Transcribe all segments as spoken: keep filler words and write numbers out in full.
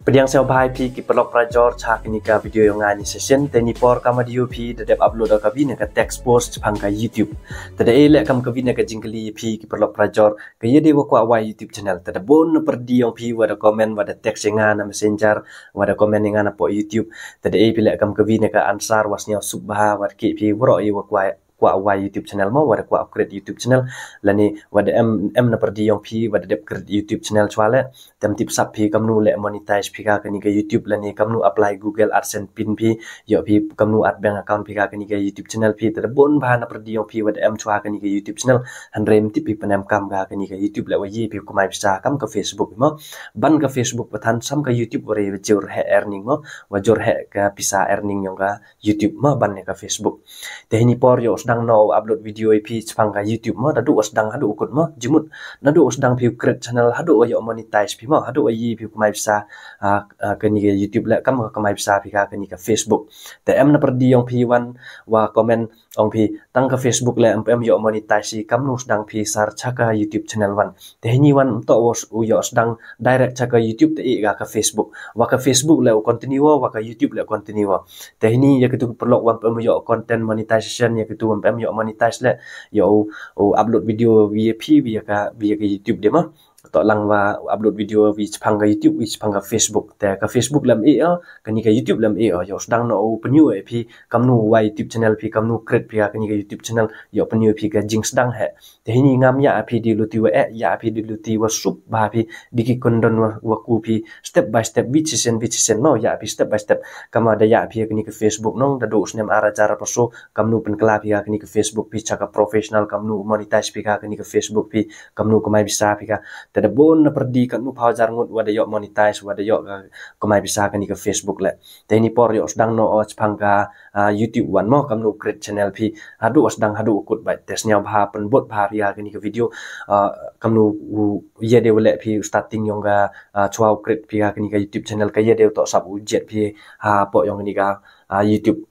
Pdiang sngewbha ïa phi ki paralok parajor sha kane ka video ïong nga ini session. Te ini por kam dei ïa phi da dep upload ka video ne ka text post shaphang ka YouTube. Te da ei leh kam ka video ne ka jingkylli ïa phi ki paralok parajor, ka ïa dei wa kwah wai YouTube channel. Te da bun na pyrdi ïong phi wa da comment, wa da text ïa nga na Messenger, wa da comment ïa nga na pok YouTube. Te da ei phi leh kam ka video ne ka answer, wa sngewbha suk bha, wa da ki phi waroh ïa wa kwah kwah wai YouTube channel mo, wa da kwah create YouTube channel, lane wa da em, em na pyrdi ïong phi wa da dep create YouTube channel chwa leh, te ym tip sap phi kamnu leh monetize phi ka kane ka YouTube, lane kamnu apply Google AdSense pin phi, ïoh phi kamnu add bank account phi ka kane ka YouTube channel phi. Te da bun bha na pyrdi ïong phi wa da em chwa kane ka YouTube channel, hynrei ym tip phi pynem kam ka kane ka YouTube leh wa ïa phi kamai pisa kam ka Facebook mo. Ban ka Facebook wa than sam ka YouTube wa re wa jur heh earning mo, wa jur heh ka pisa earning ïong ka YouTube mo ban ïa ka Facebook. Te ini por ïoh sdang noh u upload video ïa phi shaphang ka YouTube mo, naduh u sdang haduh u kut mo, jingmut naduh u sdang phi u create channel haduh u ïoh monetize phi mo, haduh u ïa phi kamai pisa, ah, ah, kane ka YouTube leh kam ka kamai pisa phi ka kane ka Facebook. Te em na pyrdi ïong phi wan wa comment ong phi tang ka Facebook leh em, em ïoh monetize hi, kamnu sdang phi search ha ka YouTube channel wan. Te ini wan ym toh u ïoh sdang direct sha ka YouTube te ïa ka Facebook. Wa ka Facebook leh u continue, wa ka YouTube leh continue. Te ini ïa kitu ki paralok wan pem ïoh content monetization, ïa kitu wan pem ïoh monetize leh ïoh u, u upload video wi ïa phi wi ïa ka, wi ïa ka YouTube dei mo. Toh lang wa upload video wi shaphang ka YouTube, wi shaphang ka Facebook. Te ka Facebook leh em ïoh, kane ka YouTube leh em ïoh, ïoh sdang noh u pyni ïa phi kamnu wai YouTube channel phi, kamnu create phi ka kane ka YouTube channel, ïoh pyni ïa phi ka jingsdang heh. Te ini ngam ïa phi di luti wa eh, ïa phi di luti wa suk bha phi, di ki kyndon wa, wa ku phi step by step, wi shisien wi shisien mo, ïa phi step by step. Kam wa da ïa phi kane ka Facebook nong, naduh u snem ar hajar arphew saw, kamnu pynkylla phi ka kane ka Facebook phi sha ka professional, kamnu monetize phi ka kane ka Facebook phi, kamnu kamai pisa phi ka. Te da bun na pyrdi katno phaw hajar ngut wa da ïoh monetize, wa da ïoh ka, kamai pisa kane ka Facebook leh. Te ini por ïoh sdang noh u shaphang ka, ah, YouTube wan mo, kamnu create channel phi haduh u sdang haduh u kut bha. Te sngewbha pynbud bha phi ka kane ka video, ah, kamnu u ïa dei wa leh phi u starting ïong ka, ah, chwa u create phi ka kane ka YouTube channel, ka ïa dei u toh sap u jied phi hapoh ïong kane ka, ah, YouTube.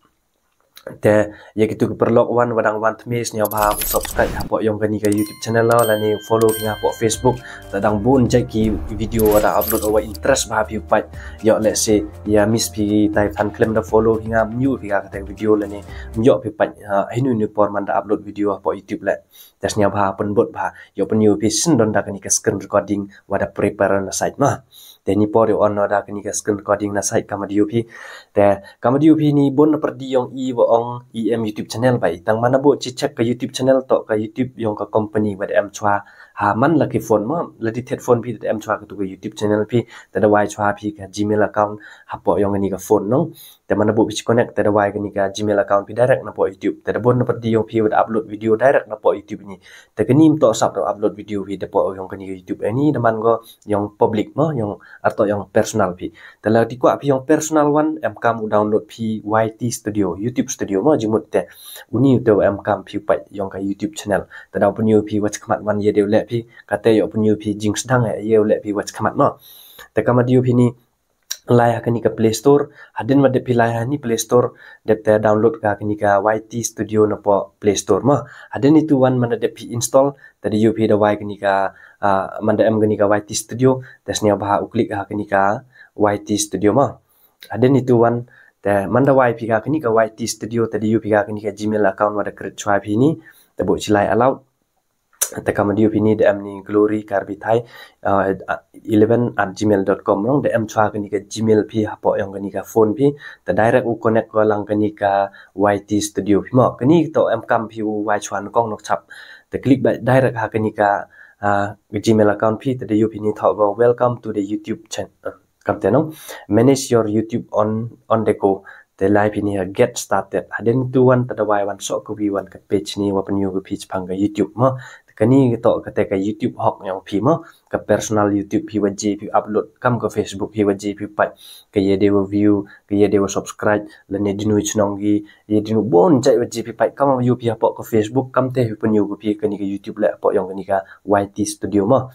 Te ïa kitu ki paralok wan wa dang wan thymmai sngewbha subscribe hapoh ïong kane ka YouTube channel lane follow phi nga hapoh Facebook. Te dang bun jait ki video wa da upload wa interest bha phi u peit. Ïoh lehse ïa miss phi tai phan khlem da follow phi nga, ym ïoh phi ka kata video lane ym ïoh phi peit, ah, hynnin hynnin por man da upload video hapoh YouTube leh. Te sngewbha pynbud bha, ïoh pyni ïa phi shen don da kane ka screen recording wa da prepare na site mo. Te ini por ïoh on noh da kane ka screen recording na site kam dei ïa phi. Te kam dei ïa phi ini bun na pyrdi ïong i wa ong i em YouTube channel bha i. Tang man da buh chi check ka YouTube channel toh ka YouTube ïong ka company wa da em chwa ha man la ki phone mo, la di thied phone phi da em chwa katu ka YouTube channel phi, te da wai chwa phi ka Gmail account hapoh ïong kane ka phone nong. Te man da buh phi chi connect te da wai kane ka Gmail account phi direct napoh YouTube. Te da bun na pyrdi ïong phi wa da upload video direct napoh YouTube ini. Te kane ym toh sap da upload video phi da poh ïong kane ka YouTube ini, da man ko ïong public mo, ïong artoh ïong personal phi. Te la ti kwah phi ïong personal wan, em kam u download phi Y T Studio, YouTube Studio mo, jingmut te. Uni u te em kam phi u peit ïong ka YouTube channel. Te da u pyni ïa phi wa chi khmat wan ïa dei u leh phi, kata ïoh pyni ïa phi jingsdang ïa u leh phi wa chi khmat mo. Te kam dei ïa phi ini lai ha kane ka Play Store, hadien wa dep phi lai ha ini Play Store, dep te download ka kane ka Y T Studio napoh Play Store mo. Hadien itu wan man da dep phi install, te da ïa phi da wai kane ka, ah, man da em kane ka Y T Studio, te sngewbha u click ha kane ka Y T Studio mo. Hadien itu wan, te man da wai phi ka kane ka Y T Studio, te da ïa phi ka kane ka Gmail account wa da create chwa phi ini, te buh chi lai allow. Te kam dei ïa phi ini da em ini Glory Karbi Thai, ah, eleven at gmail dot com nong, da em chwa kane ka Gmail phi hapoh ïong kane ka phone phi, te direct u connect ko lang kane ka Y T Studio phi mo. Kane toh em kam phi u wai chwa nyngkong nyngkong chap. Te click bha direct ha kane ka, ah, Gmail account phi, te da ïa phi ini thoh ko welcome to the YouTube channel. Kam te nong, manage your YouTube on, on the go. Te lai phi ini ha get started. Hadien itu wan te da wai wan soh ka wi wan ka page ini wa pyni ïa phi shaphang ka YouTube mo. Te kane toh kata ka YouTube hok ïong phi mo. Ka personal YouTube phi wa jia phi upload, kam ka Facebook phi wa jia phi peit. Ka ïa dei wa view, ka ïa dei wa subscribe, lane dinu chnong ki, ïa dinu bun jait wa jia phi peit. Kam ïa phi hapoh ka Facebook, kam te phi pyni ïa phi kane ka YouTube leh hapoh ïong kane ka Y T Studio mo.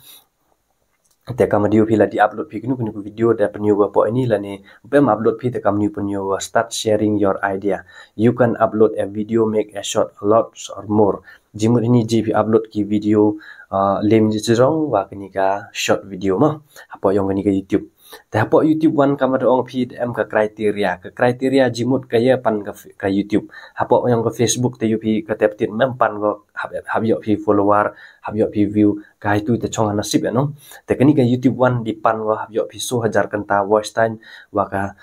Te kam dei ïa phi la di upload phi kinu kinu video da pyni ïa phi hapoh ini lane bym upload phi te kam dei ïa phi pyni ïa phi start sharing your idea. You can upload a video, make a short, lots or more. Jingmut ini jia phi upload ki video, ah, lem jrong wa kane ka short video mo. Hapoh ïong kane ka YouTube. Te hapoh YouTube One ka mada ong phi em ka criteria, ka criteria jingmut ka ïa pan ka, ka YouTube. Hapoh ïong ka Facebook te ïoh phi ka tep tit mem pan ko hap, hap ïoh phi follower, hap ïoh phi view, ka haitu te chong ha nasib ïa no. Te kani ka YouTube One di pan ko hap ïoh phi so hajar kynta watch time, wa ka,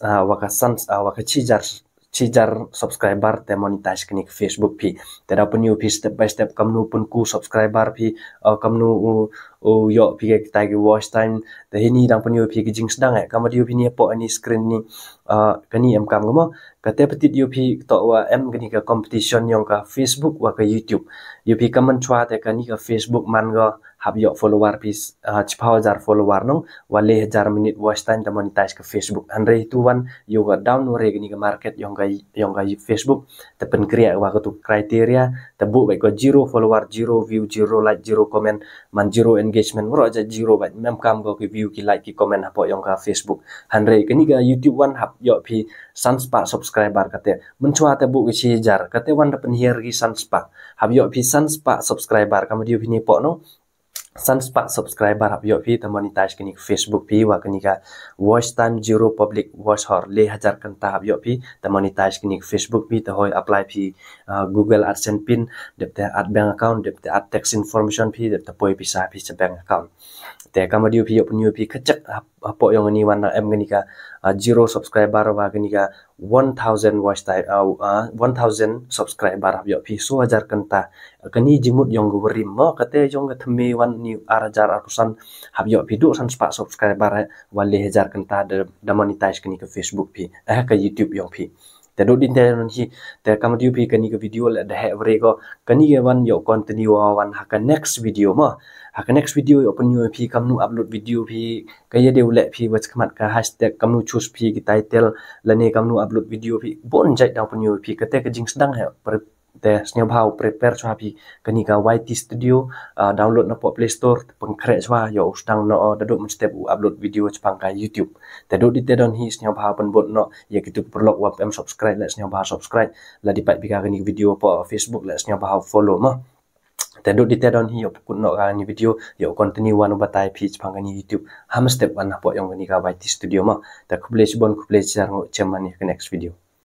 ah, wa ka san, ah, wa ka chijar chijar subscriber te monetize kani ka Facebook phi. Te da pynïoh phi step by step kamnu pynku subscriber phi, uh, kamnu u, u ïoh phi ka kitai ki watch time. Te hini dang pynïoh phi ki jingsdang eh. Kama da ïoh phi ni hapoh ani screen ni, uh, kani em kam kamo. Kate patit ïoh phi to wa em kani ka competition ïong ka Facebook wa ka YouTube. Ïoh phi kaman chwa te kani ka Facebook man ko hap ïoh follower phi, uh, chiphaw hajar follower nong, wa le hajar minit watch time te monetize ka Facebook. Hynrei tu wan ïoh ka down wa re kani ka market ïong ka, ïong ka Facebook. Te pynkriah wa ka tu criteria, te buh bad ko zero follower, zero view, zero like, zero comment, man zero engagement, waro ja zero bad mem kam ko ki view, ki like, ki comment hapoh ïong ka Facebook. Hynrei kani ka YouTube One hap ïoh phi san spah subscriber kate. Mynchwa te buh ki chi hajar, kate wan da pynhiar ki san spah. Hap ïoh phi san spah subscriber kama da ïoh phi ni hapoh no. San spah subscriber hap ïoh phi te monetize kani ka Facebook phi wa kani ka watch time zero public watch hour le hajar kynta hap ïoh phi te monetize kani ka Facebook phi te hoi apply phi, uh, Google AdSense pin, dep te add bank account, dep te add tax information phi, dep te poi pisa phi cha bank account. Te kama da ïoh phi ïoh pynïoh phi kachak hap, hapoh ïong ani wan na em kani ka, uh, zero subscriber wa kani ka one thousand watch time, uh, uh, one thousand subscriber hap ïoh phi so hajar kynta. Kani jingmut ïong ka warim mo, kate ïong ka thymme wan ni ar hajar arphew san hap ïoh phi duh san spah subscriber eh, wa le hajar kynta da, da monetize kani ka Facebook phi, eh, ka YouTube ïong phi. Te duh dinte don hi, te kama da ïoh phi kani ka video le da heh wari ko, kani ka wan ïoh continue wa wan ha ka next video mo. Ha ka next video ïoh pynïoh phi kamnu upload video phi, ka ïa dei u leh phi wa chakmat ka hashtag, kamnu choose phi ki title, lane kamnu upload video phi, bon jait dang pynïoh phi, kate ka jingsdang eh, pre-, te sngewbha u prepare chwa phi kani ka Y T Studio, uh, download na poh Play Store, te pynkhreh chwa, ïoh u sdang noh, uh, da duh mynstep u upload video chaphang ka YouTube. Te duh dinte don hi sngewbha pynbud noh, ïa kitu ki paralok wa em subscribe le sngewbha subscribe, la di pat phi ka kani ka video poh Facebook le sngewbha follow mo. Te duh dinte don hi ïoh pynkut noh kani ka video, ïoh continue wan u batai phi chaphang kani YouTube. Ha mynstep wan hapoh ïong kani ka Y T Studio mo. Te khublei chibun, khublei chiar, ngan ïoh chem man ïa ka next video.